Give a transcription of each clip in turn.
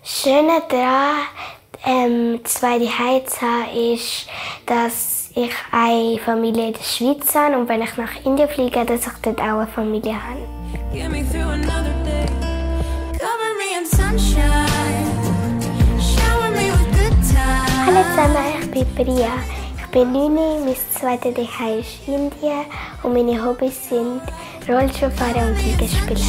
Schöne daran, zwei Zuhause zu haben, ist, dass ich eine Familie in der Schweiz habe und wenn ich nach Indien fliege, dass ich dort auch eine Familie habe. Hallo zusammen, ich bin Priya. Ich bin 9, mein zweites Zuhause ist Indien und meine Hobbys sind Rollschuhfahren und Liegestühle.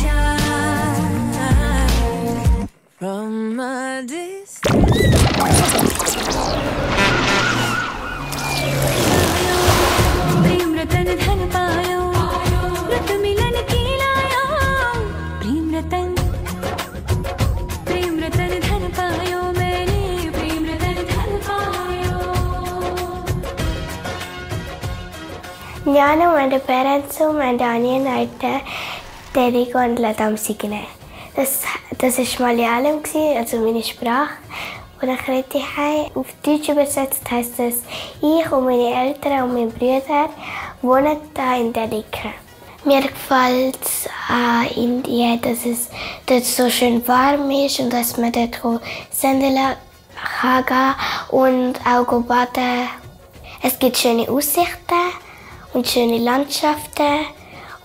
ഞാൻ എൻ്റെ പേരൻസും എൻ്റെ അനിയനായിട്ട് തെലുഗുണ്ടിലെത്താൻ സിഗ്നെ. Das war Malayalam, also meine Sprache. Und ich rede hier. Auf Deutsch übersetzt heisst es, ich und meine Eltern und meine Brüder wohnen hier in Delhi. Mir gefällt es an Indien, dass es dort so schön warm ist und dass man dort Sendeln kann und auch baden. Es gibt schöne Aussichten und schöne Landschaften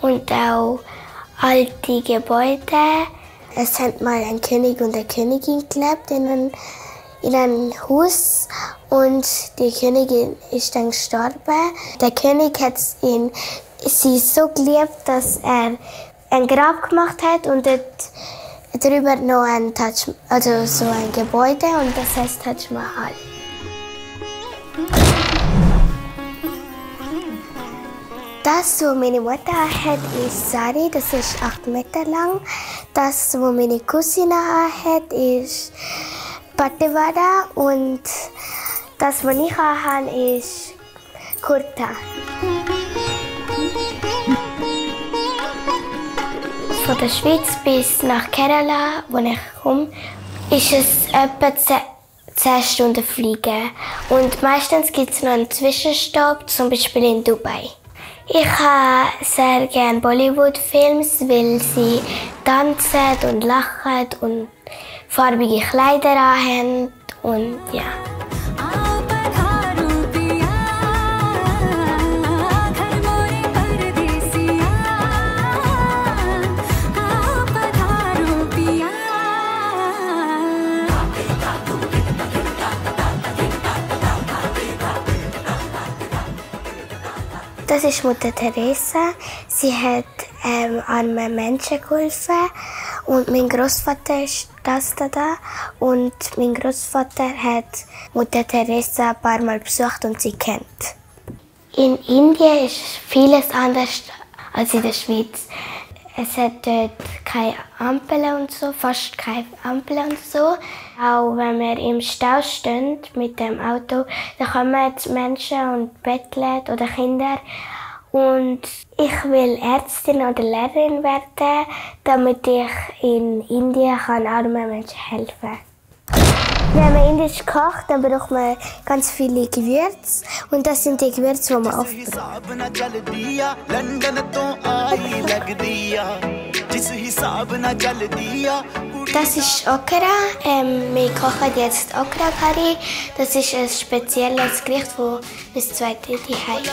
und auch alte Gebäude. Es hat mal ein König und eine Königin gelebt in einem Haus und die Königin ist dann gestorben. Der König hat sie so geliebt, dass er ein Grab gemacht hat und dort drüber noch so ein Gebäude und das heißt Taj Mahal. Das, was meine Mutter hat, ist Sari, das ist 8 Meter lang. Das, was meine Cousine hat, ist Patewada und das, was ich habe, ist Kurta. Von der Schweiz bis nach Kerala, wo ich komme, ist es etwa 10 Stunden Fliegen. Und meistens gibt es noch einen Zwischenstopp, zum Beispiel in Dubai. Ich habe sehr gerne Bollywood-Filme, weil sie tanzen und lachen und farbige Kleider anhaben und ja. Das ist Mutter Teresa. Sie hat armen Menschen geholfen. Und mein Großvater ist das da. Und mein Großvater hat Mutter Teresa ein paar Mal besucht und sie kennt. In Indien ist vieles anders als in der Schweiz. Es hat dort keine Ampeln und so, fast keine Ampeln und so. Auch wenn wir im Stau stehen mit dem Auto, dann kommen Menschen und betteln oder Kinder. Und ich will Ärztin oder Lehrerin werden, damit ich in Indien armen Menschen helfen kann. Wenn man indisch kocht, dann braucht man ganz viele Gewürze. Und das sind die Gewürze, die man oft braucht. Das ist Okra. Wir kochen jetzt Okra Curry. Das ist ein spezielles Gericht, das das zweite hat.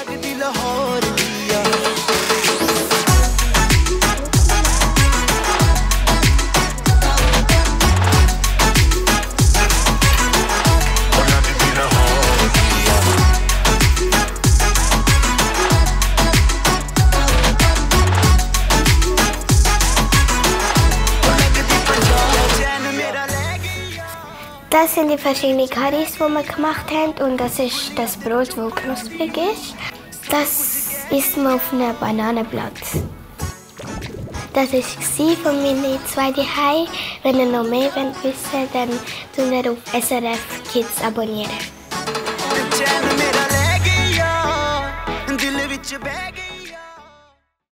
Das sind die verschiedenen Currys, die wir gemacht haben. Und das ist das Brot, das knusprig ist. Das isst man auf einem Bananenblatt. Das war von meinen 2 Zuhause. Wenn ihr noch mehr wissen wollt, dann tun ihr auf SRF Kids abonnieren.